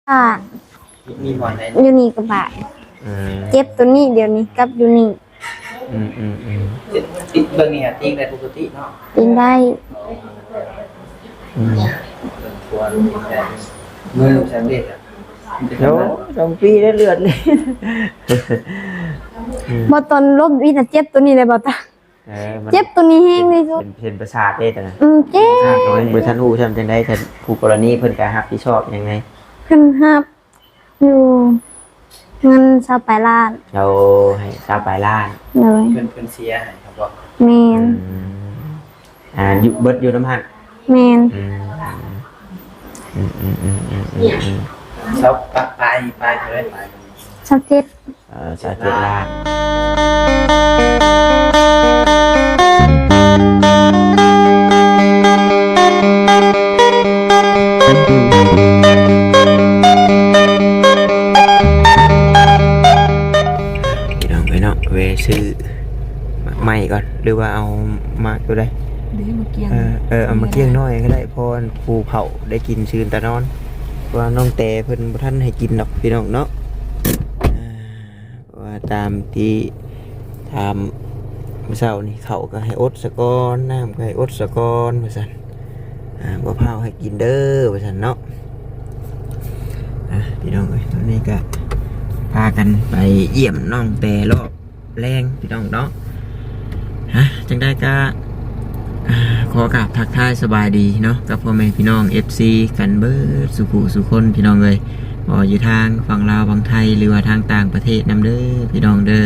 ບາດ ມີບ່ອນໃດ? ຢູ່ນີ້ກໍບາດ. ອືມ ເຈັບຕົວນີ້ດຽວນີ້ກັບຢູ່ນີ້. ອືມໆໆ ຕິດເບິ່ງນີ້ຕິງໄດ້ປົກກະຕິເນາະ? ຕິງໄດ້. ອືມ ສົມຄວນຕິງໄດ້. ມືສຳເລັດອະ? ໂອ້ ສອງປີໄດ້ເລືອດເລີຍ. ອືມ ບໍ່ ຕອນລົ້ມອີກນະ ເຈັບຕົວນີ້ເລີຍບໍ່ຕາ. ເອີ ມັນ ເຈັບຕົວນີ້ແຮງທີ່ສຸດ. ເປັນ ເປັນປະສາດເດ້ຕົວນັ້ນ. ອືມ ເຈັບ. ຍັງບໍ່ທັນຮູ້ຊ້ຳຈັ່ງໃດ ຄັນຜູ້ກໍລະນີເພິ່ນກໍຮັບຜິດຊອບຫຍັງໃດ? ເພິ່ນຮັບຢູ່ເງິນຊາວປາຍລ້ານ. ໂອ້ ໃຫ້ຊາວປາຍລ້ານ. ໂດຍ. ເພິ່ນ ເພິ່ນເສຍໃຫ້ຄັບບໍ່? ແມ່ນ. ອືມ ອ່າ ຢູ່ ເບິດຢູ່ນຳຫັ້ນ? ແມ່ນ. ອືມ ອືມໆ ຊາວປາຍ ປາຍເທົ່າໃດ? ປາຍ ຊາວເຈັດ. ເອີ ຊາວເຈັດລ້ານ. ພີ່ນ້ອງເອີຍເນາະ ແວ່ຊື້ໝາກໄມ້ກ່ອນ ຫຼືວ່າເອົາໝາກໂຕໃດ? ເດ້ ໝາກກ້ຽງ. ເອີ ເອີ ເອົາໝາກກ້ຽງນ້ອຍກໍໄດ້ ພໍຜູ້ເຖົ້າໄດ້ກິນຊື່ນຕານອນ ເພາະວ່ານ້ອງແຕເພິ່ນບໍ່ທັນໃຫ້ກິນດອກ ພີ່ນ້ອງເນາະ. ເພາະວ່າຕາມທີ່ຖາມມື້ເຊົ້ານີ້ ເຂົ້າກໍໃຫ້ອົດສາກ່ອນ ນ້ຳກໍໃຫ້ອົດສາກ່ອນວ່າຊັ້ນ. ອ່າ ບໍ່ພ້າວໃຫ້ກິນເດີວ່າຊັ້ນເນາະ. ອ່າ ພີ່ນ້ອງເອີຍ ຕອນນີ້ກໍພາກັນໄປຢ້ຽມນ້ອງແຕລອບແລງ ພີ່ນ້ອງເນາະ. ຮະ ຈັ່ງໃດກໍ ອ່າ ຂໍກາບທັກທາຍສະບາຍດີເນາະ ກັບພໍ່ແມ່ພີ່ນ້ອງ ເອັຟຊີ ກັນເບິດສູ່ຜູ້ສູ່ຄົນ ພີ່ນ້ອງເອີຍ ບໍ່ວ່າຢູ່ທາງຝັ່ງລາວ ຝັ່ງໄທ ຫຼືວ່າທາງຕ່າງປະເທດນຳເດີ ພີ່ນ້ອງເດີ.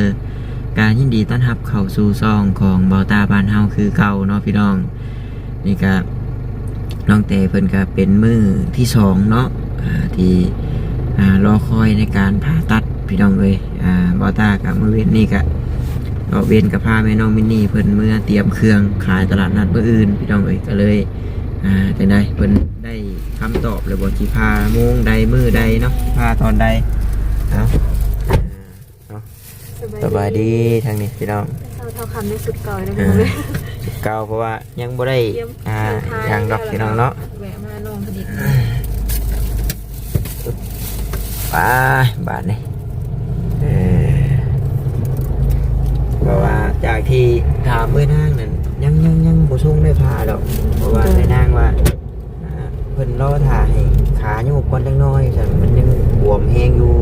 ກະຍິນດີຕ້ອນຮັບເຂົ້າສູ່ຊ່ອງຂອງເບົາຕາບ້ານເຮົາຄືເກົ່າເນາະ ພີ່ນ້ອງ. ນີ້ກະ ນ້ອງແຕເພິ່ນກະເປັນມື້ທີສອງເນາະ ອ່າ ທີ່ ອ່າ ລໍຄອຍໃນການຜ່າຕັດ ພີ່ນ້ອງເອີຍ. ອ່າ ເບົາຕາກະມື້ເວັນນີ້ກະ ເນາະ ເວັນກະພາແມ່ນ້ອງມິນນີ້ເພິ່ນເມືອຕຽມເຄື່ອງຂາຍຕະຫຼາດນັດມື້ອື່ນ ພີ່ນ້ອງເອີຍ. ກະເລີຍ ອ່າ ຈັ່ງໃດ ເພິ່ນໄດ້ຄຳຕອບແລ້ວບໍ່ ຊິຜ່າໂມງໃດ ມື້ໃດເນາະ ຊິຜ່າຕອນໃດ? ເອົາ ເນາະ ສະບາຍດີ ສະບາຍດີທາງນີ້ ພີ່ນ້ອງ. ເຊົ້າເທົ່າຄ່ຳໃນຊຸດເກົ່າເລີຍ ອ່າ ຊຸດເກົ່າ ເພາະວ່າຍັງບໍ່ໄດ້ ຕຽມ ອ່າ ຫຍັງດອກ ພີ່ນ້ອງເນາະ. ແວະມານ້ອງເພິ່ນອີກ ໄປບາດນີ້. ເອີ ເພາະວ່າຈາກທີ່ຖາມເອື້ອຍນາງນັ້ນ ຍັງ ຍັງ ຍັງບໍ່ຊົງໄດ້ຜ່າດອກ ເພາະວ່າ ໂດຍ ເອື້ອຍນາງວ່າ ອ່າ ເພິ່ນລໍຖ້າໃຫ້ຂາໂຍກກ່ອນຈັກໜ້ອຍ ຊັ້ນມັນຍັງບວມແຮງຢູ່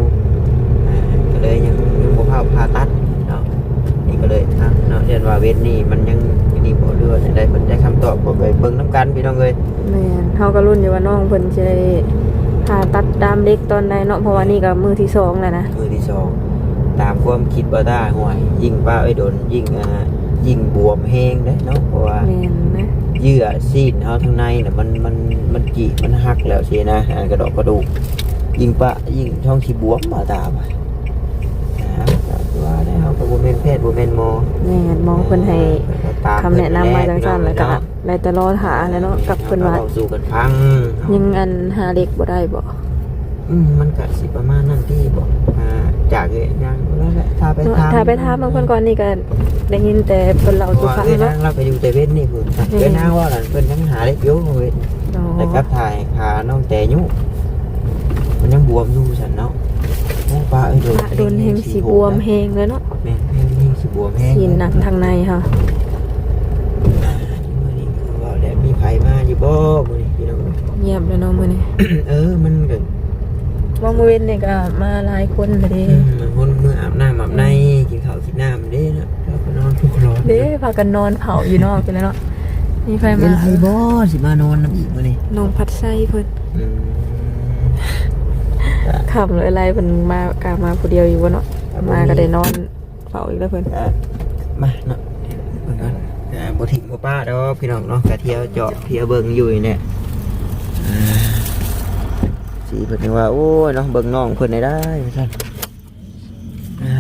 ອ່າ ກໍເລີຍຍັງ ຍັງບໍ່ພ້າວຜ່າຕັດເນາະ. ນີ້ກໍເລີຍ ອ່າ ເນາະ ຢ້ານວ່າເວັນນີ້ມັນຍັງ ນີ້ບໍ່ ຫຼືວ່າຈັ່ງໃດ ເພິ່ນໄດ້ຄຳຕອບ ກໍໄປເບິ່ງນຳກັນ ພີ່ນ້ອງເອີຍ. ແມ່ນ ເຮົາກໍລຸ້ນຢູ່ວ່ານ້ອງເພິ່ນຊິໄດ້ຜ່າຕັດດາມເຫຼັກຕອນໃດເນາະ ເພາະວ່ານີ້ກໍມື້ທີສອງແລ້ວນະ ມື້ທີສອງ. ຕາມຄວາມຄິດບໍ່ຕາ ຫ້ວຍ ຍິ່ງປະໄວ້ດົນ ຍິ່ງ ອ່າ ຍິ່ງບວມແຮງເດ້ເນາະ ເພາະວ່າ ແມ່ນນະ ເຍື່ອຊີ້ນເຮົາທາງໃນນະ ມັນ ມັນ ມັນຈີກ ມັນຫັກແລ້ວຊີ້ນະ ອ່າ ກະດອກກະດູກ ຍິ່ງປະຍິ່ງທ້ອງຊິບວມ ບໍ່ຕາ ອ່າ ວ່າແລ້ວ ເຮົາກໍບໍ່ແມ່ນແພດ ບໍ່ແມ່ນໝໍ. ແມ່ນ ໝໍເພິ່ນໃຫ້ ອ່າ ຄຳແນະນຳມາຈັ່ງຊັ້ນ ແລ້ວກໍ ໄດ້ແຕ່ລໍຖ້າແຫຼະເນາະ ກັບເພິ່ນວ່າ ເວົ້າສູ່ກັນຟັງ ຍັງອັນຫາເຫຼັກບໍ່ໄດ້ບໍ່? ອືມ ມັນກະຊິປະມານນັ້ນຕິບໍ່ ອ່າ ຈາກເອີຍນາງ ຖ້າໄປຖາມ ຖ້າໄປຖາມເບິ່ງເພິ່ນກ່ອນນີ້ກະໄດ້ຍິນແຕ່ເພິ່ນເລົ່າສູ່ຟັງເນາະ. ເອີຍນາງລາວກະຢູ່ແຕ່ເວັນນີ້ພຸ້ນ ເອີຍນາງເວົ້ານັ້ນ ເພິ່ນຍັງຫາເຫຼັກຢູ່ເວີຍ ແຕ່ກັບຖ່າຍຂານ້ອງແຕຢູ່ ມັນຍັງບວມຢູ່ຊັ້ນເນາະ. ໂອ້ ປະເອີຍ ໂດນ ປະໂດນແຮງຊິບວມແຮງເລີຍເນາະ. ແມ່ນ ແຮງ ແຮງຊິບວມແຮງ ຊີ້ນໜັກທາງໃນເຮົາ. ມື້ນີ້ເວົ້າແລ້ວ ມີໃຜມາຢູ່ບໍ່ມື້ນີ້ພີ່ນ້ອງ? ງຽບແລ້ວເນາະມື້ນີ້. ເອີ ມັນກໍ ວ່າມື້ເວັນນີ້ກໍມາຫຼາຍຄົນແລ້ວເດ້. ອືມ ບາງຄົນມື້ອາບນ້ຳອາບໃນ ອືມ ກິນເຂົ້າກິນນ້ຳເດ້ເນາະ ແລ້ວກໍນອນພຸ້ນລອດເດ້ ພາກັນນອນເຝົ້າຢູ່ນອກພຸ້ນແຫຼະເນາະ. ມີໃຜມາ ເປັນໃຜບໍ່ຊິມານອນນຳອີກມື້ນີ້? ນ້ອງພັດໄຊເພິ່ນ. ອືມ ຄ່ຳເລີຍ ເພິ່ນມາ ກະມາຜູ້ດຽວຢູ່ບໍ່ເນາະ? ມາກໍໄດ້ນອນ ເຝົ້າອີກແລ້ວເພິ່ນ. ອ່ະ ມາເນາະ ເບິ່ງກ່ອນ. ອ່າ ບໍ່ຖິ້ມບໍ່ປະດອກພີ່ນ້ອງເນາະ ກະທ່ຽວເຈາະທ່ຽວເບິ່ງຢູ່ນີ້ແຫຼະ. ອ່າ ສີເພິ່ນຍັງວ່າ ໂອ້ຍເນາະ ເບິ່ງນ້ອງເພິ່ນໄດ້ ໄດ້ ວ່າຊັ້ນ. ອ່າ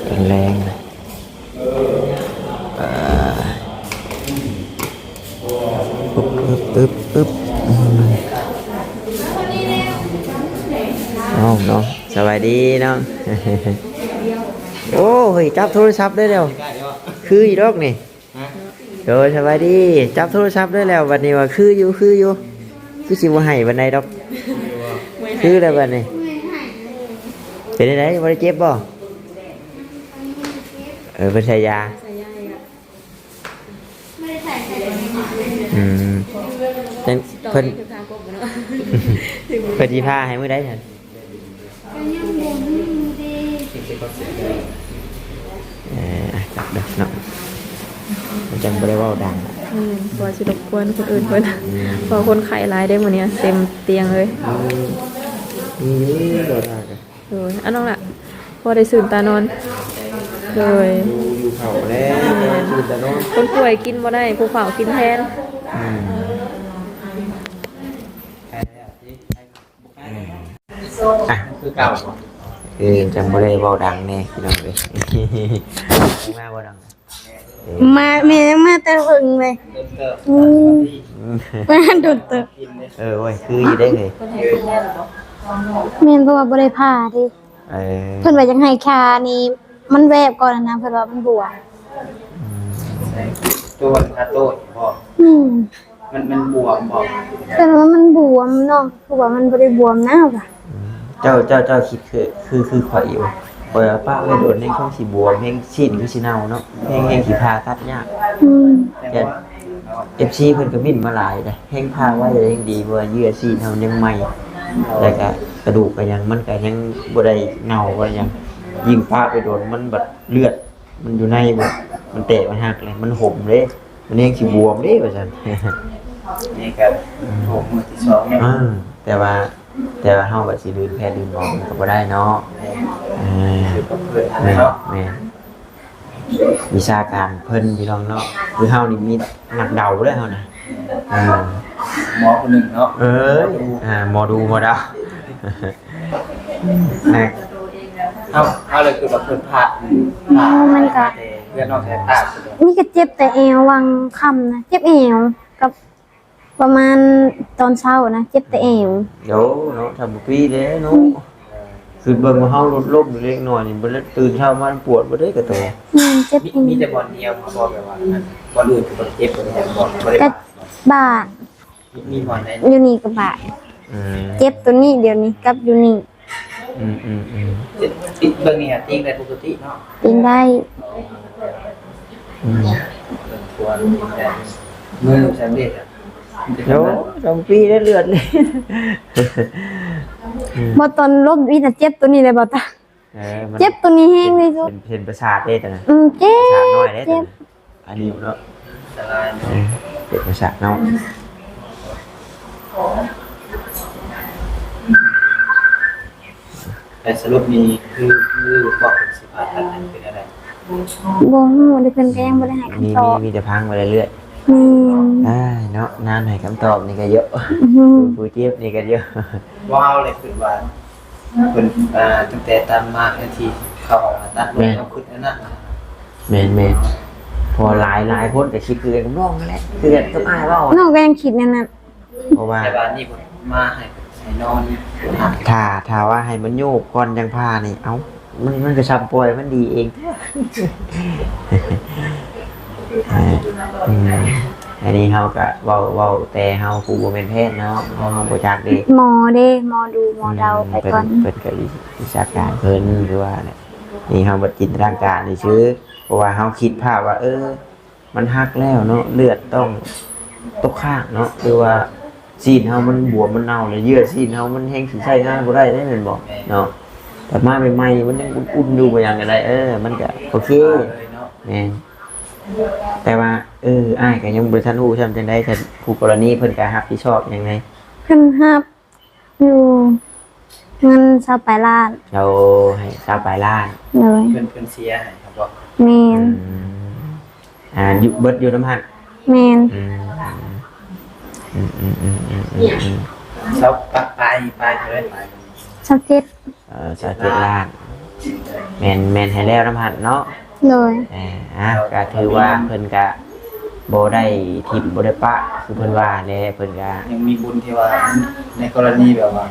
ເປັນແລງນະ. ອ່າ ອຶບ ອຶບ ອືມ ນ້ອງເນາະ ສະບາຍດີນ້ອງ. ໂອ້ຍ ຈັບໂທລະສັບໄດ້ແລ້ວ. ຄືຢູ່ດອກນີ້. ຮະ? ໂດຍ ສະບາຍດີ. ຈັບໂທລະສັບໄດ້ແລ້ວ ບັດນີ້ວ່າຄືຢູ່ ຄືຢູ່. ຄືຊິບໍ່ໃຫ້ປານໃດດອກ. ຄືແລ້ວບັດນີ້. ເປັນຈັ່ງໃດ ບໍ່ໄດ້ເຈັບບໍ່? ເອີ ເພິ່ນໃສ່ຢາ. ໃສ່ຢາອີກລະ. ອືມ ເພິ່ນ ເພິ່ນຊິພາໃຫ້ມື້ໃດຫັ້ນ? ກໍຍັງບໍ່ຮູ້ເດ້. ເອີ ຈັກເດີເນາະ ມັນຈັ່ງບໍ່ໄດ້ເວົ້າດັງ. ອືມ ເພາະວ່າຊິລົບກວນຄົນອື່ນເພິ່ນ. ອືມ ເພາະຄົນໄຂ້ຫຼາຍເດ້ມື້ນີ້ ເຕັມຕຽງເລີຍ. ອືມ ນີ້ບໍ່ໄດ້. ໂດຍ ອັນນັ້ນລະ ພໍໄດ້ຊື່ນຕານອນ. ໂດຍ ຢູ່ ຢູ່ເຂົ້າແລ້ວ ແມ່ນ ຊື່ນຕານອນ. ຄົນປ່ວຍກິນບໍ່ໄດ້ ຜູ້ເຝົ້າກິນແທນ. ອືມ ອືມ ອ່ະ ຄືເກົ່າ ຄືຈັ່ງບໍ່ໄດ້ເວົ້າດັງແດ່ພີ່ນ້ອງເອີຍ. ມາບໍ່ດັງ? ມາ ແມ່ຍັງມາແຕ່ເຫິງເລີຍ. ອືມ ມາດົນເຕີບ. ເອີ ໂອ້ຍ ຄືຢູ່ເດ້ເຮີ້ຍ. ແມ່ນ ເພາະວ່າບໍ່ໄດ້ຜ່າເດ້. ເອີ ເພິ່ນວ່າຢາກໃຫ້ຂານີ້ມັນແວບກ່ອນນະ ເພິ່ນວ່າມັນບວມ. ອືມ ໂຕນ ຂາໂຕນບໍ? ອືມ ມັນ ມັນບວມບໍ? ເພິ່ນວ່າມັນບວມເນາະ ຄືວ່າມັນບໍ່ໄດ້ບວມນະວ່າ. ອືມ ເຈົ້າ ເຈົ້າ ເຈົ້າຄິດຄື ຄື ຄືຂ້ອຍຢູ່. ຂ້ອຍວ່າປະໄວ້ດົນແຮງຄົງຊິບວມ ແຮງຊີ້ນຄືຊິເນົ່າເນາະ ແຮງ ແຮງຊິຜ່າຕັດຍາກ. ອືມ ແຕ່ ເອັຟຊີ ເພິ່ນກໍໝິ່ນມາຫຼາຍເດ້ ແຮງຜ່າໄວແຮງດີ ເພາະວ່າເຍື່ອຊີ້ນເຮົາຍັງໃໝ່ ແລ້ວກໍກະດູກກໍຍັງ ມັນກໍຍັງບໍ່ໄດ້ເນົ່າບໍ່ໄດ້ຫຍັງ. ຍິ່ງປະໄປດົນມັນບັດເລືອດມັນຢູ່ໃນ ມັນແຕກມັນຫັກແລ້ວ ມັນຫົມເດ້ ມັນແຮງຊິບວມເດ້ວ່າຊັ້ນ. ນີ້ກໍຫົມມື້ທີສອງແລ້ວ. ເອີ ແຕ່ວ່າ ແຕ່ວ່າເຮົາກໍຊິລື່ນແພດລື່ນໝໍມັນກໍບໍ່ໄດ້ເນາະ. ແມ່ນ ເອີ ຄືກັບເພິ່ນ ແມ່ນ ເນາະ ແມ່ນ ວິຊາການເພິ່ນພີ່ນ້ອງເນາະ. ຄືເຮົານີ້ມີນັກເດົາເດ້ເຮົານະ. ເອີ ໝໍຜູ້ໜຶ່ງເນາະ. ເອີ ໝໍດູ ອ່າ ໝໍດູໝໍເດົາ. ແມ່ນ ເຮົາ ເຮົາເລີຍຄືວ່າເພິ່ນພາ ພາ ມັນກໍ ແຕ່ເຮືອນນ້ອງແຕ່ຕາ ນີ້ກໍເຈັບແຕ່ແອວ ຫວ່າງຄ່ຳນະ ເຈັບແອວກັບ ປະມານຕອນເຊົ້ານະ ເຈັບແຕ່ແອວ. ໂອ້ ເນາະ ທຳບໍ່ປີເດ້ເນາະ. ອືມ ຄືເບິ່ງວ່າເຮົາລົດລົ້ມເລັກນ້ອຍນີ້ ບໍ່ໄດ້ຕື່ນເຊົ້າມາປວດບໍ່ໄດ້ກະໂຕ. ແມ່ນ ເຈັບແອວ. ມີ ມີແຕ່ບ່ອນດຽວ ເຂົາບອກແບບວ່າ ບ່ອນອື່ນກໍບໍ່ເຈັບ ບໍ່ໄດ້ ບໍ່ໄດ້ ກະບາດ ບາດ ມີ ມີບ່ອນໃດ? ຢູ່ນີ້ກະບາດ. ອືມ ເຈັບໂຕນີ້ດຽວນີ້ກັບຢູ່ນີ້. ອືມ ອືມ ອືມ ຕິດ ຕິດເບິ່ງນີ້ຕິງໄດ້ປົກກະຕິເນາະ? ຕິງໄດ້. ອືມ ສົມຄວນຕິງໄດ້. ມືສຳເລັດອະ ໂອ້ ສອງປີໄດ້ເລືອດເລີຍ. ອືມ ບໍ່ ຕອນລົ້ມວິດນະ ເຈັບໂຕນີ້ເລີຍບໍ່ຕາ. ເອີ ມັນ ເຈັບໂຕນີ້ແຮງທີ່ສຸດ. ເປັນ ເປັນປະສາດເດ້ຕອນນັ້ນ. ອືມ ເຈັບ ປະສາດນ້ອຍເດ້ຕອນນັ້ນ. ອັນນີ້ເນາະ ອັນຕະລາຍເນາະ. ເອີ ເປັນປະສາດເນາະ. ແຕ່ສະຫຼຸບນີ້ຄື ຄືບອກເພິ່ນຊິຜ່າຕັດນັ້ນເປັນແນວໃດ? ບໍ່ຮູ້ເດ້ ເພິ່ນກໍຍັງບໍ່ໄດ້ໃຫ້ຄຳຕອບ. ມີ ມີ ມີແຕ່ພັງໄວ້ເລື້ອຍໆ. ແມ່ນ. ອ້າຍເນາະ ນານໃຫ້ຄຳຕອບນີ້ກໍເຍາະ. ອືຮຶ ຜູ້ ຜູ້ເຈັບນີ້ກໍເຍາະ. ເວົ້າເລີຍ ຄິດວ່າ ເພິ່ນ ອ່າ ຕັ້ງແຕ່ຕາມມາທີ່ເຂົາອອກມາຕັດລົດ ແມ່ນ ເຮົາຄິດອັນນັ້ນ. ແມ່ນໆ ເພາະວ່າຫຼາຍ ຫຼາຍຄົນກໍຄິດຄືກັນກັບນ້ອງນັ້ນແຫຼະ ຄືກັນກັບອ້າຍເວົ້າ. ນ້ອງກໍຍັງຄິດແນວນັ້ນ ເພາະວ່າ ແຕ່ວ່ານີ້ເພິ່ນມາໃຫ້ ໃຫ້ນອນ ຖ້າ ຖ້າວ່າໃຫ້ມັນໂຍບກ່ອນຈັ່ງຜ່ານີ້ ເອົ້າ ມັນ ມັນກໍຊ່ຳປ່ອຍມັນດີເອງ. ເອີ ອືມ ອັນນີ້ເຮົາກະເວົ້າ ເວົ້າແຕ່ເຮົາຜູ້ບໍ່ແມ່ນແພດເນາະ ເຮົາ ເຮົາບໍ່ຈັກເດ້. ໝໍເດ້ ໝໍດູໝໍເດົາ ອືມ ໄປກ່ອນ. ເພິ່ນ ເພິ່ນກະວິ ວິຊາການເພິ່ນ ຄືວ່າແຫຼະ ນີ້ເຮົາບັດຈິນຕະນາການຊື່ໆ ເພາະວ່າເຮົາຄິດພາບວ່າ ເອີ ມັນຫັກແລ້ວເນາະ ເລືອດຕ້ອງຕົກຄ້າງເນາະ ຫຼືວ່າຊີ້ນເຮົາມັນບວມມັນເນົ່າແລ້ວ ເຍື່ອຊີ້ນເຮົາມັນແຮ່ງຊິໃຊ້ງານບໍ່ໄດ້ເດ້ ແມ່ນບໍ່ເນາະ. ແຕ່ມາໃໝ່ໆ ມັນຍັງອຸ່ນໆຢູ່ ບໍ່ຫຍັງກໍໄດ້ ເອີ ມັນກໍໂອເຄ. ແມ່ນ ແຕ່ວ່າ ເອີ ອ້າຍກໍຍັງບໍ່ທັນຮູ້ຊ້ຳຈັ່ງໃດ ຖ້າຄູ່ກໍລະນີເພິ່ນກໍຮັບຜິດຊອບຫຍັງແດ່? ເພິ່ນຮັບຢູ່ເງິນຊາວປາຍລ້ານ. ໂອ້ ໃຫ້ຊາວປາຍລ້ານ. ໂດຍ ເພິ່ນ ເພິ່ນເສຍໃຫ້ຄັບບໍ່? ແມ່ນ. ອືມ ອ່າ ຢູ່ ເບິດຢູ່ນຳຫັ້ນ? ແມ່ນ. ອືມ ອືມ ຊາວປາຍ ປາຍເທົ່າໃດ? ປາຍ ຊາວເຈັດ. ເອີ ຊາວເຈັດລ້ານ. ແມ່ນ ແມ່ນໃຫ້ແລ້ວນຳຫັ້ນເນາະ. ໂດຍ ເອີ ອ່າ ກໍຖືວ່າເພິ່ນກະ ບໍ່ໄດ້ຖິ້ມບໍ່ໄດ້ປະ ຄືເພິ່ນວ່າແຫຼະ ເພິ່ນກະ ຍັງມີບຸນທີ່ວ່າ ໃນກໍລະນີແບບວ່າ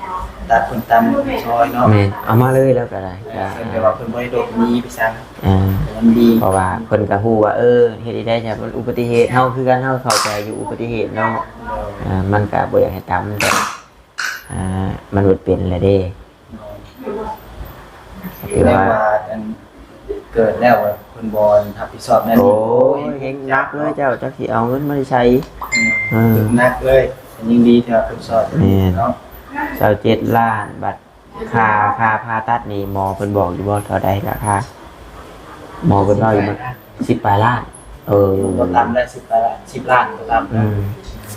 ຕັດເພິ່ນຕຳຊອຍເນາະ ແມ່ນ ເອົາມາເລີຍແລ້ວກໍໄດ້ ແມ່ນ ກໍ ເພິ່ນແບບວ່າເພິ່ນບໍ່ໄດ້ຫຼົບໜີໄປຊັ້ນ ອ່າ ມັນດີ ເພາະວ່າເພິ່ນກໍຮູ້ວ່າ ເອີ ເຮັດໄດ້ ຖ້າມັນອຸບັດຕິເຫດ ເຮົາຄືກັນ ເຮົາເຂົ້າໃຈຢູ່ອຸບັດຕິເຫດເນາະ ໂດຍ ອ່າ ມັນກໍບໍ່ຢາກໃຫ້ຕຳ ແຕ່ ອ່າ ມັນເປັນແລ້ວເດ້ ຖືວ່າ ແຕ່ວ່າອັນເກີດແລ້ວເພິ່ນບໍ່ຮັບຜິດຊອບແນວນີ້ ໂອ້ຍ ໂອ້ຍ ແຮງໜັກເລີຍເຈົ້າ ຈັກຊິເອົາເງິນມາໃສ ອືມ ເອີ ໜັກເລີຍ ແຕ່ຍັງດີທີ່ວ່າເພິ່ນຊ່ອຍ ແມ່ນ ເນາະ ຊາວເຈັດລ້ານ ບັດຄ່າ ຄ່າຜ່າຕັດນີ້ ໝໍເພິ່ນບອກຢູ່ບໍ່ ເທົ່າໃດລາຄາ ໝໍເພິ່ນເວົ້າຢູ່ ສິບປາຍລ້ານ ເອີ ບໍ່ຕ່ຳໄດ້ ສິບປາຍລ້ານ ສິບລ້ານບໍ່ຕ່ຳ ອືມ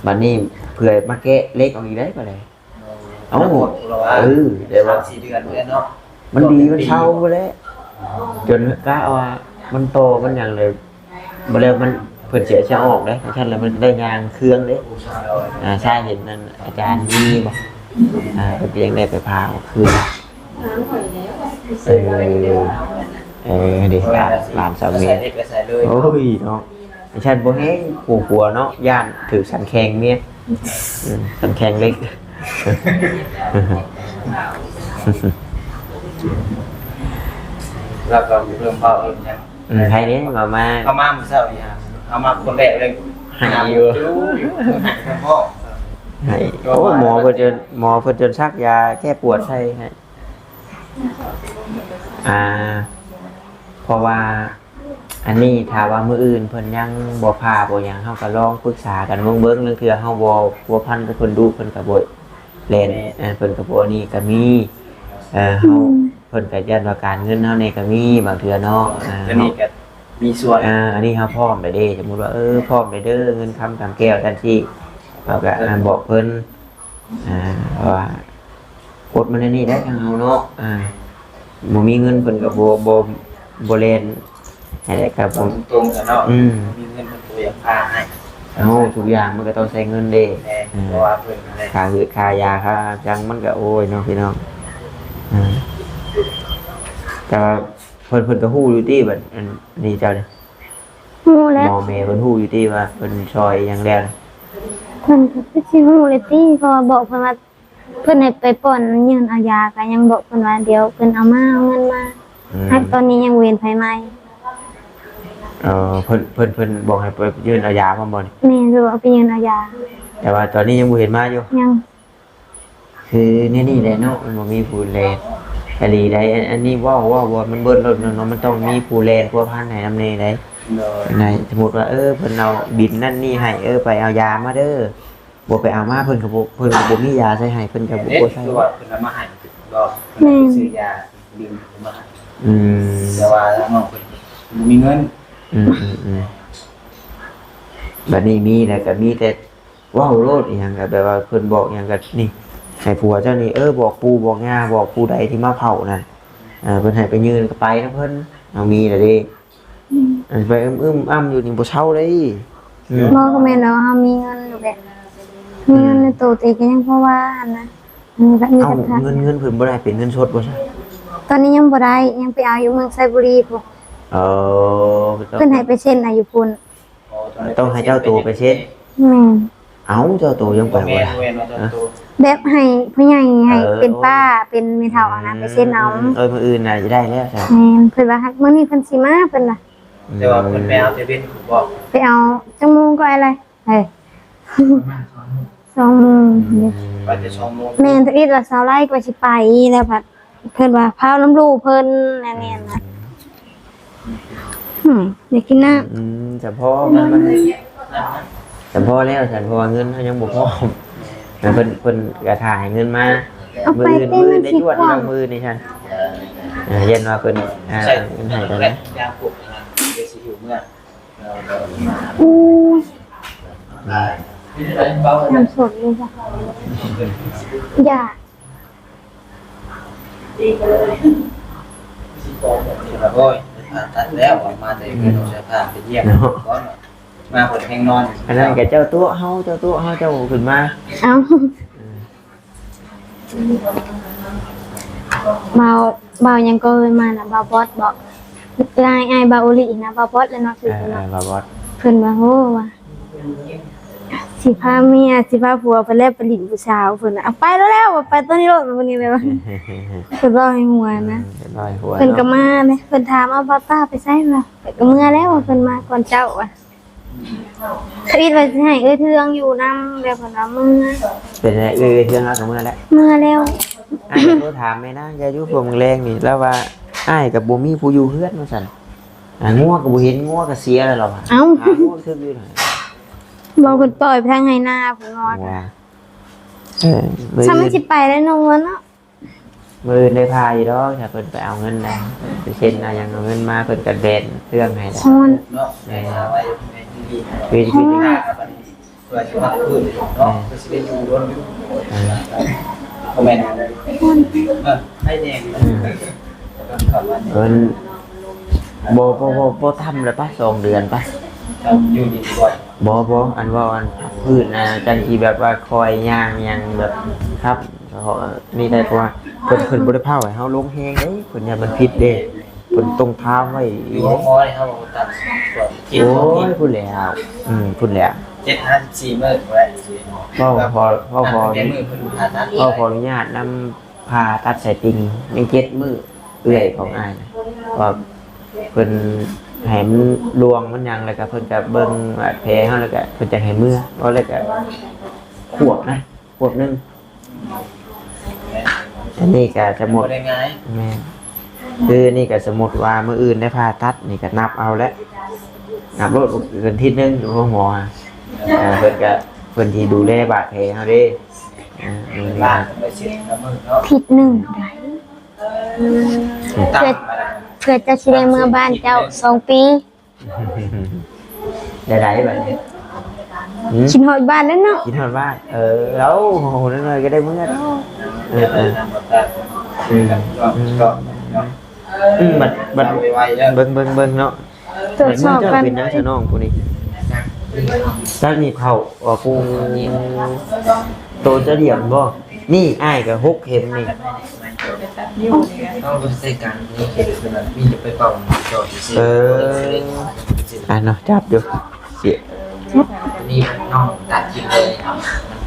ບັດນີ້ເພື່ອມາແກະເຫຼັກອອກອີກໄດ້ ບັດນີ້ ເອົ້າ ເອີ ແຕ່ວ່າ ສາມສີ່ເດືອນເລີຍເນາະ ມັນດີ ມັນເຊົາແລ້ວ ຈົນກະວ່າມັນຕໍ່ ມັນຫຍັງເລີຍ ບໍ່ແລ້ວມັນ ເພິ່ນເສຍສະອອກເດ້ ຄັນຊັ້ນແລ້ວມັນໄດ້ຍ່າງເຄື່ອງເດ້ ອ່າ ຊາຍເຫັນນັ້ນ ອາຈານມີບໍ່ ອ່າ ເພິ່ນກໍຍັງໄດ້ໄປພາອອກຄືນ ເອີ ເອີ ເດ້ ຫຼານ ຫຼານສາວເມ ໂອ້ຍເນາະ. ໄອ້ຊັ້ນບໍ່ແຮງ ກົວໆ ເນາະ ຢ້ານຖືກສັນແຂງເມຍ ອືມ ສັນແຂງເຫຼັກ ແລ້ວກໍເລີ່ມເວົ້າເລີ່ມຫຍັງ ອືມ ໃຜເດ້ ເວົ້າມາ ເອົາມາມື້ເຊົ້ານີ້ ເອົາມາຄົນແລກເລີຍ ໃຫ້ຢູ່ ໃຫ້ ໂອ້ຍ ໝໍເພິ່ນຈົນ ໝໍເພິ່ນຈົນສັກຢາແກ້ປວດໃຫ້ ໃຫ້ ອ່າ ເພາະວ່າ ອັນນີ້ຖ້າວ່າມື້ອື່ນເພິ່ນຍັງບໍ່ຜ່າບໍ່ຫຍັງ ເຮົາກໍລອງປຶກສາກັນເບິ່ງໆ ລາງເທື່ອເຮົາບໍ່ພົວພັນກັບເພິ່ນດຸ ເພິ່ນກໍບໍ່ແລ່ນ ແມ່ນ ເອີ ເພິ່ນກໍບໍ່ນີ້ກໍມີ ເອີ ເຮົາ ອືມ ເພິ່ນກໍຢ້ານວ່າການເງິນເຮົານີ້ກໍມີບາງເທື່ອເນາະ ເອີ ຕົວນີ້ກໍມີສ່ວນ ເອີ ອັນນີ້ເຮົາພ້ອມແລ້ວເດ້ ສົມມຸດວ່າ ເອີ ພ້ອມແລ້ວເດີ ເງິນຄຳກຳແກ້ວຈັ່ງຊີ້ ເຮົາກໍ ເອີ ບອກເພິ່ນ ອ່າ ເພາະວ່າກົດມັນແນວນີ້ໄດ໋ ທາງເຮົາເນາະ ອ່າ ບໍ່ມີເງິນເພິ່ນກໍບໍ່ ບໍ່ ບໍ່ແລ່ນໃຫ້ ແລ້ວກໍບໍ່ ເວົ້າຕົງໆ ກັນເນາະ ອືມ ບໍ່ມີເງິນເພິ່ນກໍບໍ່ຢາກພາໃຫ້ ເອົ້າ ທຸກຢ່າງມັນກໍຕ້ອງໃຊ້ເງິນເດ້ ແມ່ນ ອ່າ ເພາະວ່າເພິ່ນນັ້ນແຫຼະ ຄ່າຮືດຄ່າຢາຄ່າຫຍັງມັນກໍ ໂອ້ຍເນາະ ພີ່ນ້ອງ ອ່າ ແຕ່ວ່າເພິ່ນ ເພິ່ນກໍຮູ້ຢູ່ຕິ ບັດອັນນີ້ເຈົ້ານີ້ ຮູ້ແລ້ວ ໝໍແມ່ເພິ່ນຮູ້ຢູ່ຕິວ່າເພິ່ນຊ່ອຍຫຍັງແລ້ວ ເພິ່ນກໍຄືຊິຮູ້ແລ້ວຕິ ເພາະວ່າບອກເພິ່ນວ່າ ເພິ່ນໃຫ້ໄປປ້ອນຍື່ນເອົາຢາ ກໍຍັງບອກເພິ່ນວ່າ ດຽວເພິ່ນເອົາມາ ເອົາເງິນມາ ອືມ ໃຫ້ ຕອນນີ້ຍັງບໍ່ເຫັນໃຜມາ ເອີ ເພິ່ນ ເພິ່ນ ເພິ່ນບອກໃຫ້ໄປຍື່ນເອົາຢາພ້ອມບໍ່ນີ້? ແມ່ນ ຄືວ່າໄປຍື່ນເອົາຢາ ແຕ່ວ່າຕອນນີ້ຍັງບໍ່ເຫັນມາຢູ່ ຍັງ ຄືແນວນີ້ແຫຼະເນາະ ມັນບໍ່ມີຜູ້ແລ່ນອີ່ຫຼີໃດ໋ ອັນ ອັນນີ້ເວົ້າ ເວົ້າ ເວົ້າມັນເບິດໂລດເນາະ ມັນຕ້ອງມີຜູ້ແລ່ນພົວພັນໃຫ້ນຳແດ່ໃດ໋ ໂດຍ ໃນ ສົມມຸດວ່າ ເອີ ເພິ່ນເອົາບິນນັ້ນນີ້ໃຫ້ ເອີ ໄປເອົາຢາມາເດີ ບໍ່ໄປເອົາມາ ເພິ່ນກໍບໍ່ ເພິ່ນກໍບໍ່ມີຢາໃສ່ໃຫ້ ເພິ່ນກໍບໍ່ ເອີ ໃສ່ ຄືວ່າເພິ່ນເອົາມາໃຫ້ບໍ່ ແມ່ນ ຊື້ຢາ ບິນເອົາມາໃຫ້ ອືມ ແຕ່ວ່າທາງນ້ອງເພິ່ນບໍ່ມີເງິນ ອືມໆໆ ບັດນີ້ມີແລ້ວກໍມີແຕ່ ເວົ້າໂລດ ອີຫຍັງກໍແບບວ່າເພິ່ນບອກຫຍັງກໍນີ້ ໃຫ້ຜົວເຈົ້ານີ້ ເອີ ບອກປູ່ບອກຍ່າ ບອກຜູ້ໃດທີ່ມາເຝົ້ານັ້ນ ເອີ ເພິ່ນໃຫ້ໄປຍື່ນກໍໄປນຳເພິ່ນ ເຮົາມີແລ້ວເດ້ ອືມ ອັນໄປອຶ້ມໆ ອ້ຳຢູ່ນີ້ບໍ່ເຊົາເດ້ ອືມ ບໍ່ ກໍແມ່ນແລ້ວ ເຮົາມີເງິນຢູ່ແຫຼະ ມີເງິນໃນໂຕ ອືມ ແຕ່ກໍຍັງພໍວ່າຫັ້ນນະ ມີແບບ ມີ ເອົ້າ ແຕ່ ເງິນ ເງິນເພິ່ນບໍ່ໄດ້ເປັນເງິນສົດບໍ່ຊະ? ຕອນນີ້ຍັງບໍ່ໄດ້ ຍັງໄປເອົາຢູ່ເມືອງໄຊບູລີພຸ້ນ ເອີ ເພິ່ນໃຫ້ໄປເຊັນເອົາຢູ່ພຸ້ນ ຕ້ອງໃຫ້ເຈົ້າໂຕໄປເຊັນ ແມ່ນ ເອົ້າ ເຈົ້າໂຕຍັງໄປບໍ່ໄດ້ ແມ່ນ ແມ່ນວ່າເຈົ້າໂຕ ແບບໃຫ້ຜູ້ໃຫຍ່ ໃຫ້ ເອີ ເປັນປ້າ ໂອ້ຍ ເປັນແມ່ເຖົ້າຫັ້ນນະ ອືມ ໄປເຊັນເອົາ ເອີ ມື້ອື່ນໜ້າຈະໄດ້ແລ້ວຊະ ແມ່ນ ເພິ່ນວ່າ ມື້ນີ້ເພິ່ນຊິມາ ເພິ່ນວ່າ ອືມ ແຕ່ວ່າເພິ່ນໄປເອົາແຕ່ເວັນພຸ້ນບໍ ໄປເອົາຈັກໂມງກໍໄດ້ ເອີ ສອງໂມງ ອືມ ໄປແຕ່ສອງໂມງ ແມ່ນ ທຳອິດວ່າຊາວໄລ່ກວ່າຊິໄປ ແລ້ວພັດ ເພິ່ນວ່າພາວນຳລູກເພິ່ນ ແມ່ນ ແມ່ນນະ ອືມ ອືມ ຢາກກິນນ້ຳ ອືມ ສະພໍ ມັນ ມັນ ສະພໍແລ້ວ ສະພໍເງິນເຮົາຍັງບໍ່ພ້ອມ ແມ່ນ ເພິ່ນ ເພິ່ນກະຖ້າໃຫ້ເງິນມາ ເອົາໄປ ມື້ອື່ນ ມື້ອື່ນໄດ້ຈວດ ມື້ອື່ນນີ້ຊັ້ນ ອ່າ ຢ້ານວ່າເພິ່ນ ອ່າ ເງິນໃຫ້ຕອນນັ້ນ ໂອ້ຍ ອືມ ນ້ຳສົດຢູ່ບໍ່? ຢາກ ໂອ້ຍ ຜ່າຕັດແລ້ວ ອອກມາແຕ່ເຮືອນ ເອົາເສື້ອຜ້າໄປຢ້ຽມ ເນາະ ກ່ອນ ມາເພິ່ນແຮງນອນ ອັນນັ້ນກໍເຈົ້າຕົວະເຮົາ ເຈົ້າຕົວະເຮົາ ເຈົ້າຂຶ້ນມາ ເອົ້າ ອືມ ບ່າວ ບ່າວຫຍັງກໍເອີ້ນມານະ ບ່າວບອດບໍ? ອ້າຍ ອ້າຍບ່າວໂອລິນະ ບ່າວບອດແຫຼະເນາະ ຊື່ເພິ່ນເນາະ ເອີ ບ່າວບອດ ເພິ່ນວ່າ ໂຫ ວ່າ ຊິພາເມຍ ຊິພາຜົວໄປແລ້ວໄປຫຼິ້ນຜູ້ສາວເພິ່ນນະ ເອົາໄປແລ້ວ ເອົາໄປຕອນນີ້ໂລດ ມື້ນີ້ແລ້ວ ເພິ່ນເວົ້າໃຫ້ຫົວນະ ເອີ ເພິ່ນເວົ້າໃຫ້ຫົວ ເພິ່ນກໍມາເດ້ ເພິ່ນຖາມ ເອົາ ບ່າວຕ້າໄປໃສລະ ເພິ່ນກໍເມືອແລ້ວ ເພິ່ນມາກ່ອນເຈົ້າວ່າ ຄະອິດວ່າຊິໃຫ້ເອື້ອຍເທືອງຢູ່ນຳ ແລ້ວເພິ່ນວ່າເມືອ ເປັນໄງ ເອື້ອຍ ເອື້ອຍເທືອງເຮົາກໍເມືອແລ້ວ ເມືອແລ້ວ ອ້າຍກໍໂທຖາມແມ່ນາງ ຢ່າຢູ່ພວກແລງນີ້ ລາວວ່າ ອ້າຍກໍບໍ່ມີຜູ້ຢູ່ເຮືອນວ່າຊັ້ນ ອ່າ ງົວກໍບໍ່ເຫັນ ງົວກໍເສຍແລ້ວລາວວ່າ ເອົ້າ ຫາງົວຖືກຢູ່ ບໍ່ ເພິ່ນປ່ອຍໄປທາງໄຮ່ນາພຸ້ນ ງົວ ວ່າ ເອີ ມື້ອື່ນ ຊ້ຳມັນຊິໄປແລ້ວເນາະ ງົວເນາະ ມື້ອື່ນໄດ້ພາຢູ່ດອກ ຖ້າເພິ່ນໄປເອົາເງິນນະ ໄປເຊັນເອົາຫຍັງ ເອົາເງິນມາ ເພິ່ນກໍແລ່ນເຄື່ອງໃຫ້ແລ້ວ ຮ້ອນ ແມ່ນ ຄື ຄື ເພື່ອຊິພັກພື້ນເນາະ ເອີ ເພື່ອຊິໄດ້ຢູ່ດົນຢູ່ ເອີ ບໍ່ແມ່ນ ເອີ ໄຟແດງ ເອີ ເພິ່ນບໍ່ ບໍ່ ບໍ່ ບໍ່ທຳລະປະ ສອງເດືອນປະ ຢູ່ນີ້ບໍ່ ບໍ່ ບໍ່ ອັນເວົ້າອັນພັກພື້ນນະ ຈັ່ງຊິແບບວ່າຄ່ອຍຍ່າງຫຍັງແບບຄັບ ເພາະນີ້ໄດ້ ເພາະວ່າເພິ່ນ ເພິ່ນບໍ່ໄດ້ເຜົາໃຫ້ເຮົາລົງແຮງເດ້ ເພິ່ນຢ້ານມັນຜິດເດ້ ເພິ່ນຕ້ອງຖາມໄວ້ອີກເດ້ ໂອ້ຍ ພຸ້ນແລ້ວ ອືມ ພຸ້ນແລ້ວ ເຈັດຫ້າສິບສີ່ມື້ພຸ້ນແຫຼະ ເວົ້າຂໍ ເວົ້າຂໍ ເວົ້າຂໍອະນຸຍາດນຳ ຜ່າຕັດສາຍຕິ່ງຍັງເຈັດມື້ ເອື້ອຍຂອງອ້າຍນະ ວ່າເພິ່ນໃຫ້ມັນລວງມັນຫຍັງ ແລ້ວກໍເພິ່ນກໍເບິ່ງບາດແຜເຮົາ ແລ້ວກໍເພິ່ນຈະໃຫ້ເມືອ ເວົ້າແລ້ວກໍຂວບນະ ຂວບໜຶ່ງ ອັນນີ້ກໍສະໝຸດ ບໍ່ໄດ້ງ່າຍ ແມ່ນ ຄືນີ້ກໍສະໝຸດວ່າມື້ອື່ນໄດ້ຜ່າຕັດ ນີ້ກໍນັບເອົາແຫຼະ ນັບໂລດ ເດືອນທິດໜຶ່ງຢູ່ໂຮງໝໍ ເອີ ເພິ່ນກໍ ເພິ່ນທີ່ດູແລບາດແຜເຮົາເດ້ ເອີ ມື້ນີ້ ທິດໜຶ່ງໄດ້ ເພື່ອ ເພື່ອເຈົ້າຊິໄດ້ເມືອບ້ານເຈົ້າສອງປີ ໄດ້ ໄດ້ບັດນີ້ ຫືມ ຄິດຮອດບ້ານແລ້ວເນາະ ຄິດຮອດບ້ານ ເອີ ເອົາ ໂອ້ ໜ້ອຍໆກໍໄດ້ເມືອດອກ ເອີ ເອີ ອືມ ອືມ ອືມ ບັດ ບັດ ເບິ່ງ ເບິ່ງ ເບິ່ງເນາະ ຕວດສອບກັນ ເປັນຫຍັງຊະນ້ອງຜູ້ນີ້ ຈັກໜີບເຂົ້າ ອໍ ປູ ໂຕຈະຫຼຽມບໍ່? ນີ້ອ້າຍກໍຫົກເຂັມນີ້ ເຮົາບໍ່ໄດ້ໃສ່ການນີ້ ເຂັມຄືນັ້ນ ມີແຕ່ໄປເປົ່າຈອດຊື່ໆ ເອີ ອ່າເນາະ ຈັບຢູ່ ອັນນີ້ນ້ອງຕັດຖິ້ມເລີຍ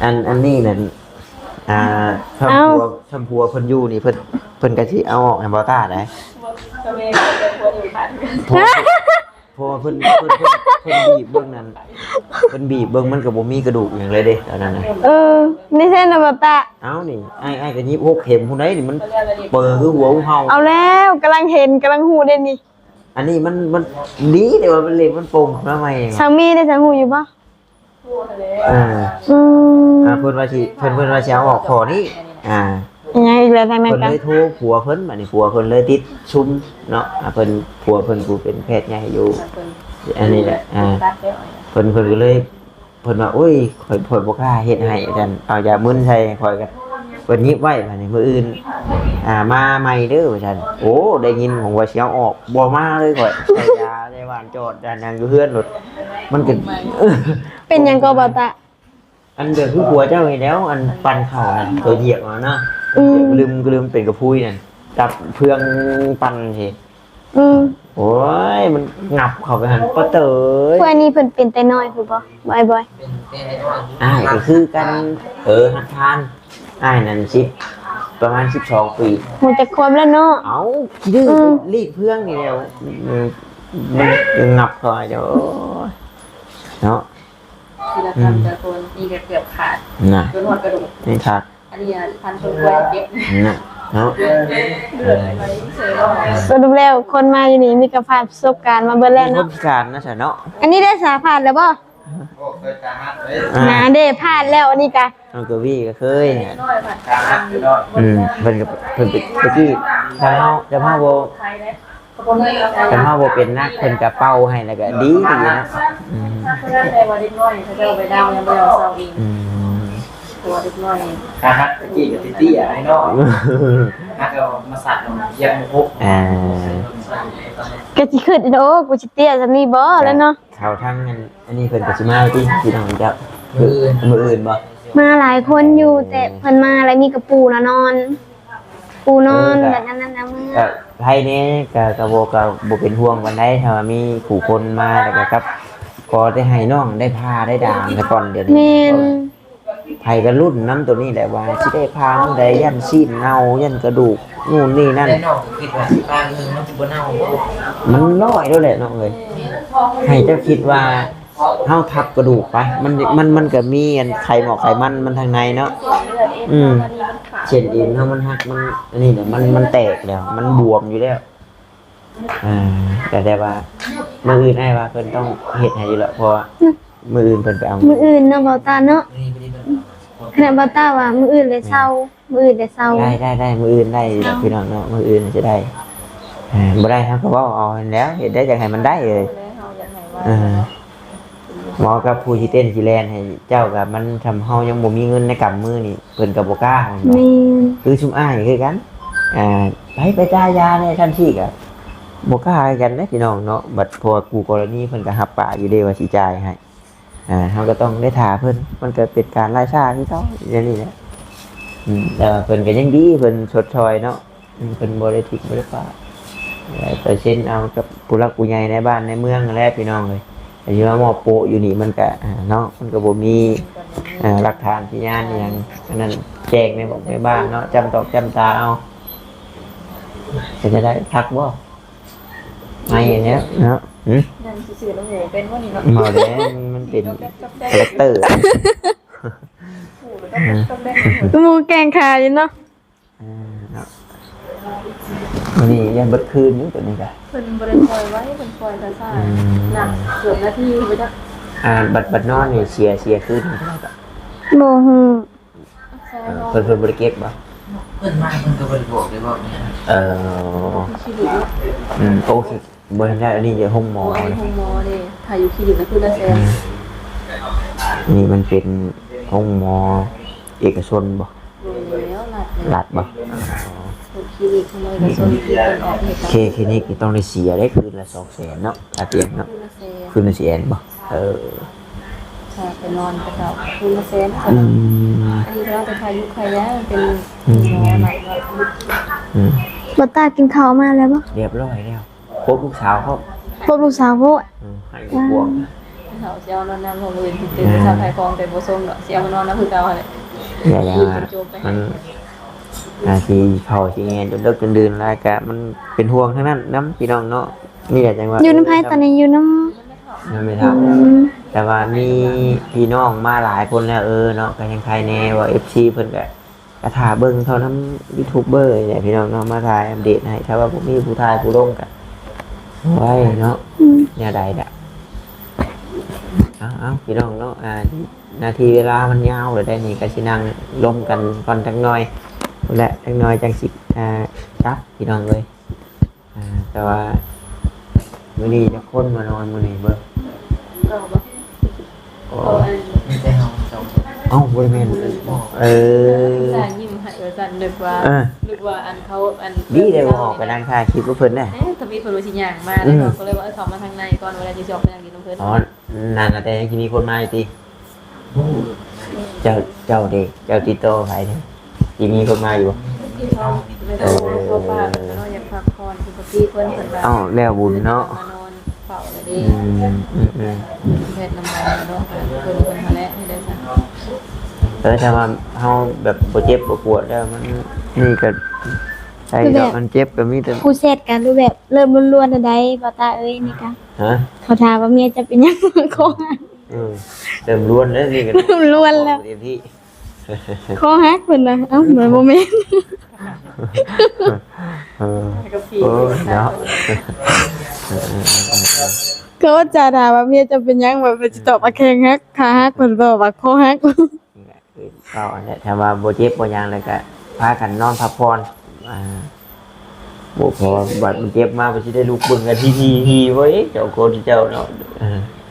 ອັນ ອັນນີ້ນັ້ນ ອ່າ ຖ້າ ເອົ້າ ຜົວ ຖ້າຜົວເພິ່ນຢູ່ນີ້ ເພິ່ນ ເພິ່ນກໍຊິເອົາອອກໃຫ້ບໍ່ຕ້າໄດ໋ ບໍ່ ກໍແມ່ນແຕ່ຜົວຢູ່ບ້ານ ເພາະວ່າເພິ່ນ ເພິ່ນ ເພິ່ນ ເພິ່ນບີບເບິ່ງນັ້ນ ເພິ່ນບີບເບິ່ງມັນກໍບໍ່ມີກະດູກຫຍັງເລີຍເດ້ ຕອນນັ້ນນະ ເອີ ນີ້ແທ້ນະບໍ່ຕາ ເອົ້າ ນີ້ ອ້າຍ ອ້າຍກໍຍິບຫົກເຂັມພຸ້ນໃດ໋ ນີ້ມັນເປີຄືຫົວເຫົ່າ ເອົາແລ້ວ ກຳລັງເຫັນ ກຳລັງຮູ້ເດ້ນີ້ ອັນນີ້ມັນ ມັນດີ ແຕ່ວ່າມັນເລັກ ມັນປົ່ງຂຶ້ນມາໃໝ່ ສາມີເດ້ ສາມີຮູ້ຢູ່ບໍ່? ເອີ ອືມ ອ່າ ເພິ່ນວ່າຊິ ເພິ່ນ ເພິ່ນວ່າຊິເອົາອອກຂໍ້ນີ້ ອ່າ ອີຫຍັງອີກແລ້ວທາງນັ້ນ ເພິ່ນກໍເລີຍໂທຜົວເພິ່ນ ບາດນີ້ຜົວເພິ່ນເລີຍຕິດຊຸມເນາະ ອ່າ ເພິ່ນ ຜົວເພິ່ນຜູ້ເປັນແພດໃຫຍ່ຢູ່ ອັນນີ້ແຫຼະ ອ່າ ເພິ່ນ ເພິ່ນກໍເລີຍ ເພິ່ນວ່າ ໂອ້ຍ ຂ້ອຍ ຂ້ອຍບໍ່ກ້າເຮັດໃຫ້ ວ່າຊັ້ນ ເອົາຢາມຶນໃສ່ ຂ້ອຍກໍ ເພິ່ນຫຍິບໄວ້ ບາດນີ້ມື້ອື່ນ ອ່າ ມາໃໝ່ເດີ ວ່າຊັ້ນ ໂອ້ ໄດ້ຍິນ ຜົມວ່າຊິເອົາອອກ ບໍ່ມາເລີຍຂ້ອຍ ໃສ່ຢາ ໃສ່ຫວ່ານຈອດ ອັນຫຍັງຢູ່ເຮືອນໂລດ ມັນກໍ ເປັນຫຍັງກໍບໍ່ຕາ ອັນດຽວຄືຜົວເຈົ້ານີ້ແລ້ວ ອັນປັ່ນເຂົ້າຫັ້ນ ຕົວຢຽກເອົານະ ອືມ ລືມ ລືມເປັນກະພຸຍນັ້ນ ຈັບເຟືອງປັ່ນຊິ ອືມ ໂອ້ຍ ມັນຫງັບເຂົ້າໄປຫັ້ນ ປະເຕີຍ ຜູ້ອັນນີ້ເພິ່ນເປັນແຕ່ນ້ອຍພຸ້ນບໍ່ ບອຍໆ? ເປັນແຕ່ນ້ອຍ ອ້າຍກໍຄືກັນ ເອີ ຮັກທານ ອ້າຍນັ້ນສິບ ປະມານສິບສອງປີ ຮູ້ຈັກຄວາມແລ້ວເນາະ ເອົ້າ ຂີ້ດື້ ອືມ ລີກເຟືອງນີ້ແລ້ວ ມັນຫງັບເຂົ້າ ໂອ້ຍ ເນາະ ທີລະ ອືມ ຂັ້ນແຕ່ຄົນ ນີ້ກໍເກືອບຂາດນະ ຈົນຮອດກະດູກ ນີ້ຄັກ ອັນນີ້ພັນຄົນກວ່າເຈັບນະ ເນາະ ເອີ ສະຫຼຸບແລ້ວຄົນມາຢູ່ນີ້ມີກະຜ່ານປະສົບການມາເບິດແລ້ວເນາະ ມີຄົນພິການນະຊະເນາະ ອັນນີ້ໄດ້ສາຜ່ານແລ້ວບໍ່? ໂອ້ ເຄີຍສາຫັດເລີຍ ອ່າ ນາເດ້ ຜ່ານແລ້ວ ອັນນີ້ກະ ນ້ອງກະວີກະເຄີຍ ນ້ອຍ ສາຫັດຢູ່ເນາະ ອືມ ເພິ່ນກະ ເພິ່ນກະ ຕະກີ້ ຖ້າເຮົາ ຖ້າເຮົາບໍ່ ຖ້າເຮົາບໍ່ເປັນໜັກ ເພິ່ນກະເປົ່າໃຫ້ແລ້ວກະດີ ດີນະ ອືມ ແຕ່ວ່າເດັກນ້ອຍເຂົາເຈົ້າໄປດາວຍັງບໍ່ໄດ້ເອົາເຊົາເອງ ອືມ ຕົວເດັກນ້ອຍ ຖ້າຫັດຕະກີ້ກະຕິເຕ້ຍເນາະ ຫັດເອົາມາສັດເອົາຢຽບຫົກ ອ່າ ກະຊິຄຶດ ໂອ້ ກູຊິເຕ້ຍສ່ຳນີ້ບໍ່ ລະເນາະ ເຂົ້າທາງອັນ ອັນນີ້ເພິ່ນກໍຊິມາຕິ ພີ່ນ້ອງເຈົ້າ ມື້ອື່ນ ມື້ອື່ນບໍ່? ມາຫຼາຍຄົນຢູ່ ແຕ່ເພິ່ນມາແລ້ວມີກະປູນອນ ປູນອນ ເອີ ແບບນັ້ນນະ ເມືອ ກະໄທແດ່ ກະ ກະບໍ່ ກະບໍ່ເປັນຫ່ວງປານໃດ ຖ້າວ່າມີຜູ້ຄົນມາ ແລ້ວກະກັບ ຂໍແຕ່ໃຫ້ນ້ອງໄດ້ຜ່າໄດ້ດາມຊະກ່ອນດຽວນີ້. ແມ່ນ. ໃຜກໍລຸ້ນນຳໂຕນີ້ແຫຼະວ່າຊິໄດ້ຜ່າມື້ໃດ, ຢ້ານຊີ້ນເນົ່າ, ຢ້ານກະດູກ ນູ່ນນີ້ນັ້ນ. ແລ້ວນ້ອງກໍຄິດວ່າຊິຜ່າອື່ນມັນຊິບໍ່ເນົ່າບໍ່? ມັນຮ້ອຍໂລດແຫຼະນ້ອງເອີຍ. ໃຫ້ເຈົ້າຄິດວ່າເຮົາທັບກະດູກໄປ ມັນ ມັນ ມັນກໍມີອັນໄຂໝອກໄຂມັນມັນທາງໃນເນາະ. ອືມ ເສັ້ນເອັນເຮົາມັນຫັກ ມັນອັນນີ້ແຫຼະ ມັນ ມັນແຕກແລ້ວ ມັນບວມຢູ່ແລ້ວ. ອ່າ ແຕ່ ແຕ່ວ່າມື້ອື່ນອ້າຍວ່າເພິ່ນຕ້ອງເຮັດໃຫ້ຢູ່ແລ້ວ ເພາະວ່າ ອືມ ມື້ອື່ນເພິ່ນໄປເອົາ. ມື້ອື່ນເນາະ ບ່າວຕາເນາະ. ຂະໜາດບ່າວຕາວ່າມື້ອື່ນແຫຼະເຊົາ ມື້ອື່ນແຫຼະເຊົາ. ໄດ້ ໄດ້ ໄດ້ ມື້ອື່ນໄດ້ຢູ່ແລ້ວ ພີ່ນ້ອງເນາະ ມື້ອື່ນຈະໄດ້. ອ່າ ບໍ່ໄດ້ເຮົາກໍເວົ້າເອົາຫັ້ນແຫຼ້ວ ເຮັດໄດ້ຈັ່ງໃຫ້ມັນໄດ້ເລີຍ. ເອີ ເວົ້າກັບຜູ້ຊິເຕັ້ນຊິແລ່ນໃຫ້ເຈົ້າ ກໍມັນ ຖ້າເຮົາຍັງບໍ່ມີເງິນໃນກຳມືນີ້ ເພິ່ນກໍບໍ່ກ້າແມ່ນບໍ່? ແມ່ນ. ຄືຊຸມອ້າຍຄືກັນ ອ່າ ໄປ ໄປຈ່າຍຢາແດ່ຊັ້ນຊີ້ກໍບໍ່ກ້າຄືກັນເດ້ພີ່ນ້ອງເນາະ. ບັດ ເພາະວ່າຄູ່ກໍລະນີເພິ່ນກໍຮັບປາກຢູ່ເດ້ວ່າຊິຈ່າຍໃຫ້. ອ່າ ເຮົາກໍຕ້ອງໄດ້ຖ້າເພິ່ນ ມັນກໍເປັນການລ່າຊ້າຄືເກົ່າ ແນວນີ້ແຫຼະ. ອືມ ແຕ່ວ່າເພິ່ນກໍຍັງດີ ເພິ່ນຊົດຊ່ອຍເນາະ. ອືມ ເພິ່ນບໍ່ໄດ້ຖິ້ມບໍ່ໄດ້ປະ ໄປເຊັນເອົາກັບຜູ້ຫຼັກຜູ້ໃຫຍ່ໃນບ້ານໃນເມືອງຫັ້ນແຫຼະພີ່ນ້ອງເອີຍ. ແຕ່ຊິມາມອບໂປະຢູ່ນີ້ມັນກະ ອ່າ ເນາະ ມັນກະບໍ່ມີ ເອີ ຫຼັກຖານພະຍານອີ່ຫຍັງ ອັນນັ້ນແຈ້ງໃນບອກໃນບ້ານເນາະ ຈ້ຳຕອກຈ້ຳຕາເອົາ. ເປັນຈັ່ງໃດ ຄັກບໍ່? ໃໝ່ແລ້ວເນາະ. ຫື? ນັ່ງຊື່ໆ ແລ້ວເປັນບໍ່ນີ້ເນາະ? ບໍ່ແລ້ວ ມັນເປັນຄາແຣັກເຕີ ໝູ່ແກ່ງຂາຢູ່ເນາະ. ເອີ ເນາະ ມື້ນີ້ຍັງເບິດຄືນຢູ່ໂຕນີ້ກະ ເພິ່ນບໍ່ໄດ້ປ່ອຍໄວ ເພິ່ນປ່ອຍຊ້າໆ. ອືມ ໜັກເກືອບນາທີບໍ່ຈັກ. ອ່າ ບັດ ບັດນອນນີ້ເສຍ ເສຍຄືນເທົ່າໃດກະ? ບໍ່ຮູ້. ເອີ ເພິ່ນ ເພິ່ນບໍ່ໄດ້ເກັບບໍ່? ເພິ່ນມາເພິ່ນກໍບໍ່ໄດ້ບອກ ໄດ້ບອກຫຍັງ. ເອີ ອືມ ໂອເຄ. ບໍ່ທັນໄດ້ ອັນນີ້ຢູ່ໂຮງໝໍ. ໂອ້ ອັນນີ້ໂຮງໝໍເດ້ ຖ້າຢູ່ຄລີນິກນະ ຄືລະແສນ. ອືມ ນີ້ມັນເປັນໂຮງໝໍເອກະຊົນບໍ່? ບໍ່ແລ້ວ ລັດເລີຍ. ລັດບໍ່? ອໍ ໂຮງຄລີນິກໂຮງໝໍເອກະຊົນທີ່ເພິ່ນອອກເອກະ ຄ- ຄລີນິກນີ້ຕ້ອງໄດ້ເສຍເດ້ ຄືນລະສອງແສນເນາະ ຄ່າຕຽງເນາະ. ຄືນລະແສນບໍ່? ເອີ ຖ້າໄປນອນເຂົາເຈົ້າຄືນລະແສນ. ອືມ ອັນນີ້ເຂົາເຈົ້າໄປຂາຍຢູ່ຂາຍຢາ ເປັນ ອືມ ໂຮງໝໍລັດເນາະ. ອືມ ບໍ່ຕາກິນເຂົ້າມາແລ້ວບໍ່? ຮຽບຮ້ອຍແລ້ວ. ພົບລູກສາວເຂົາ ພົບລູກສາວໂພດ. ອືມ ໃຫ້ກວງ ເຮົາຊິເອົານອນນຳ ເພາະມື້ອື່ນຕື່ນ ເອີ ເຊົ້າຂາຍຂອງ ແຕ່ບໍ່ສົ່ງດອກ ຊິເອົາມານອນນຳຄືເກົ່າຫັ້ນແຫຼະ. ຢ່າ ຢ່າ ມັນ ອ່າ ຊິເຂົ້າຊິແງນຈົນເດິກຈົນດື່ນຫຼາຍ ກະມັນເປັນຫ່ວງທັງນັ້ນນຳພີ່ນ້ອງເນາະ. ນີ້ແຫຼະຈັ່ງວ່າ ຢູ່ນຳໃຜຕອນນີ້? ຢູ່ນຳ ນຳແມ່ເຖົ້າ. ອືມ ແຕ່ວ່າມີພີ່ນ້ອງມາຫຼາຍຄົນແລ້ວ ເອີ ເນາະ ກະຍັງໄຄແດ່ວ່າ ເອັຟຊີ ເພິ່ນກະ ກະຖ້າເບິ່ງເທົ່ານຳຢູທູບເບີນີ້ແຫຼະພີ່ນ້ອງເນາະ ມາຖ່າຍອັບເດດໃຫ້. ຖ້າວ່າບໍ່ມີຜູ້ຖ່າຍຜູ້ລົງກະ ໂອ້ຍເນາະ ອືມ ແນວໃດລະ. ເອົາໆ ພີ່ນ້ອງເນາະ ອ່າ ນາທີເວລາມັນຍາວແລ້ວໃດ໋ນີ້ ກະຊິນັ່ງລົມກັນກ່ອນຈັກໜ່ອຍພຸ້ນແຫຼະ ຈັກໜ່ອຍຈັ່ງຊິ ອ່າ ກັບ ພີ່ນ້ອງເອີຍ. ອ່າ ແຕ່ວ່າມື້ນີ້ຈັກຄົນມານອນມື້ນີ້ເບິ່ງ? ເກົ້າບໍ່? ໂອ້ ເກົ້າອັນ ມີແຕ່ເຮົາສອງຄົນ. ເອົ້າ ບໍ່ໄດ້ແມ່ນ ເອີ ອຸດສ່າຍິ້ມໃຫ້ວ່າຊັ້ນ ນຶກວ່າ ເອີ ນຶກວ່າອັນເຂົາ ອັນ ດີເດ້ ບໍ່ອອກໄປນັ່ງຖ່າຍຄລິບກັບເພິ່ນນະ. ເອີ ທຳອິດເພິ່ນວ່າຊິຍ່າງມາ ອືມ ເນາະ ກໍເລີຍວ່າ ເອີ ເຂົ້າມາທາງໃນກ່ອນ ເວລາຊິອອກໄປນັ່ງຢູ່ນຳເພິ່ນ. ອໍ ນັ້ນນະ ແຕ່ຍັງຊິມີຄົນມາຢູ່ຕິ? ເຈົ້າ ເຈົ້າເດ ເຈົ້າຕິດຕໍ່ໃຜເດ ຊິມີຄົນມາຢູ່ບໍ່? ເອີ ເຂົາວ່າເຂົາຢາກພັກຜ່ອນ ປົກກະຕິເພິ່ນ ເພິ່ນວ່າ ເອົ້າ ແລ້ວບຸນເນາະ ມານອນເຝົ້າແລ້ວເດ. ອືມ ອືມ ອືມ ເຮັດນຳກັນເນາະ ເພິ່ນ ເພິ່ນຫັ້ນແຫຼະ ເຮັດໄດ້ຊັ້ນ. ເອີ ຖ້າວ່າເຮົາແບບບໍ່ເຈັບບໍ່ປວດແລ້ວ ມັນນີ້ກໍໃສ່ດອກ ມັນເຈັບກໍມີແຕ່ ຜູ້ແຊດກໍຄືແບບເລີ່ມລວນໆ ແລ້ວໃດ໋ ບ່າວຕາເອີຍ ນີ້ກໍ ຮະ? ເຂົາຖາມວ່າເມຍເຈົ້າເປັນຫຍັງ ຄໍຫັກ. ເອີ ເລີ່ມລວນແລ້ວນີ້ກໍ ເລີ່ມລວນແລ້ວ ເຕັມທີ່ ຄໍຫັກເພິ່ນວ່າ. ເອົ້າ ມັນບໍ່ແມ່ນ ເອີ ໂອ້ຍເນາະ. ເອີ ເຂົາຈະຖາມວ່າເມຍເຈົ້າເປັນຫຍັງ ວ່າເພິ່ນຊິຕອບວ່າແຂ້ງຫັກ ຂາຫັກ ເພິ່ນຕອບວ່າຄໍຫັກ. ເວົ້າອັນແຫຼະ ຖ້າວ່າບໍ່ເຈັບບໍ່ຫຍັງແລ້ວກະພາກັນນອນພັກຜ່ອນ. ອ່າ ບໍ່ພໍບັດມັນເຈັບມາ ມັນຊິໄດ້ລຸກເບິ່ງກັນ ຮີໆໆ ເວີຍ ເຈົ້າຄົນເຈົ້າເນາະ. ເອີ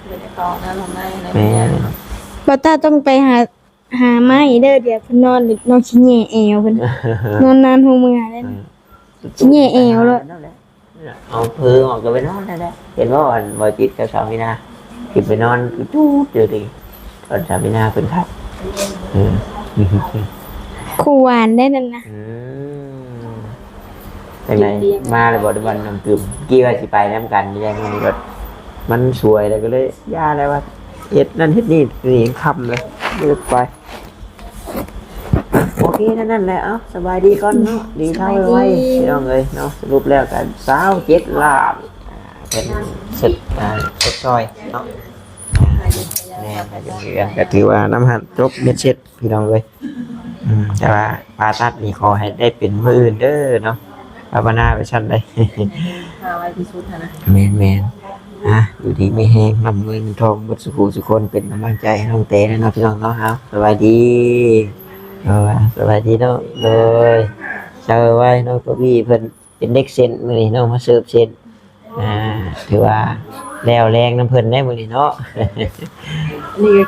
ບໍ່ໄດ້ເຂົ້ານອນຫ້ອງໃນ ແມ່ນ ບໍ່ຕ້າຕ້ອງໄປຫາ ຫາໄມ້ເດີ ດຽວເພິ່ນນອນ ນ້ອງຊິແຍ່ແອວເພິ່ນ ນອນນານຫົວເມື່ອຍເດ້. ເອີ ຊິແຍ່ແອວໂລດ. ເອົາເພີອອກກໍໄປນອນນັ້ນແຫຼະ. ເຫັນບໍ່ ອັນບໍ່ຈິດກັບສາວມີນາ ຂຶ້ນໄປນອນຈຸດຢູ່ຕິ ຕອນສາວມີນາເພິ່ນຄັກ. ເອີ ຄູ່ຫວານໄດ໋ນັ້ນນະ. ອືມ ຈັ່ງໃດ ມາແລ້ວບໍ່ ໄດ້ວັນນ້ຳຕື່ມ? ກີ້ວ່າຊິໄປນຳກັນ ແລ້ວມື້ນີ້ກໍ ມັນສວຍແລ້ວກໍເລີຍຢ່າແລ້ວວ່າເຮັດນັ້ນເຮັດນີ້ ນີ້ຄ່ຳເລີຍ ເລີກໄປ. ໂອເຄ ນັ້ນແຫຼະ ເອົ້າ ສະບາຍດີກ່ອນເນາະ ດີເທົາໄວໆ ພີ່ນ້ອງເອີຍເນາະ. ສະຫຼຸບແລ້ວກໍຊາວເຈັດລ້ານ ເພິ່ນເຊັດ ອ່າ ຊົດຊ່ອຍເນາະ. ແມ່ນ ກໍຖືວ່ານຳຫັ້ນຈົບເບັດເສັດ ພີ່ນ້ອງເອີຍ. ອືມ ແຕ່ວ່າຜ່າຕັດນີ້ຂໍໃຫ້ໄດ້ເປັນມື້ອື່ນເດີເນາະ ພາວະນາໄປຊັ້ນໃດ. ຫາໄວທີ່ສຸດຫັ້ນນະ. ແມ່ນໆ ອ່ະ ຢູ່ດີມີແຮງ ຮ່ຳລວຍເງິນທອງເບິດສູ່ຜູ້ສູ່ຄົນ ເປັນກຳລັງໃຈໃຫ້ນ້ອງແຕແດ່ເນາະ ພີ່ນ້ອງເນາະ. ເອົາ ສະບາຍດີ ເອີ ສະບາຍດີເນາະ. ໂດຍ ເຊີໄວ້ນ້ອງໂຕບີເພິ່ນ ເປັນເດັກເຊັນ ມື້ນີ້ນ້ອງມາເສີບເຊັນ. ອ່າ ຖືວ່າແລ້ວແລງນຳເພິ່ນແດ່ມື້ນີ້ເນາະ. ນີ້ກໍ